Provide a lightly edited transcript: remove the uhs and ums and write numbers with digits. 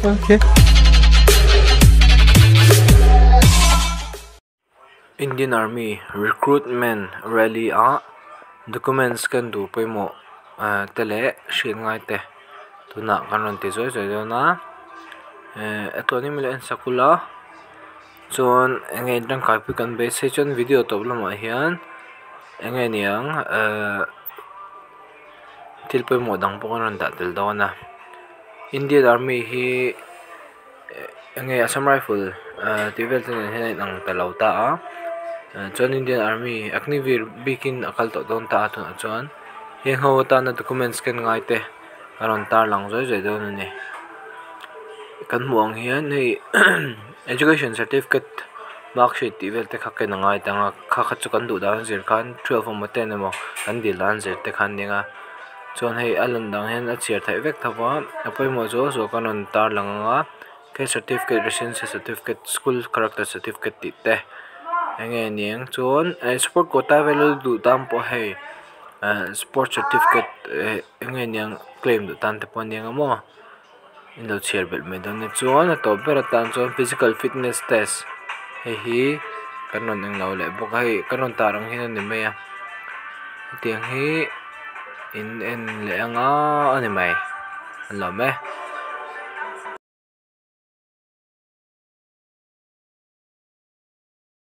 Okay. Indian Army Recruitment Rally ah documents ken duh pawimawh ah te leh hriat ngai te tunah kan rawn ti zuai zuai dawn a eh a tluanin min lo en sak ula chuan eng nge tangkai pui kan beisei chuan video tawp lamah hian eng nge niang ehh thil pawimawh dang pawh kan rawn dah tel dawn a Indian Army hi eng nge Assam Rifle ah tih vel te nen hian a inang ta lo ta a chuan Indian Army Agniveer bikin a kal tawh dawn ta a tunah chuan heng ho atana documents ken ngai te a rawn tarlang zuai zuai dawn a ni kan hmuh ang hian hei education certificate marksheet tih vel te kha ken a ngai tang a kha kha chu kan duh dan a zir khan twelve emaw ten emaw kan dil dan a zir te khan nia chuan hei a lan dan hian a chhiar theih vek tho a a pawimawh zual zual kan rawn tarlang ang a caste certificate residency certificate school character certificate tih te eng nge niang chuan eh sport quota vel a duh tan pawh hei eh sport certificate eh eng nge niang claim duh tan te pawh a nia maw in lo chhiar belh mai dawn nia chuan a tawp ber atan chuan physical fitness test hei hi kan rawn englo leh bawk a hei kan rawn tar ang hian a ni mai a hetiang hi in en leh anga a ni mai a lawm e.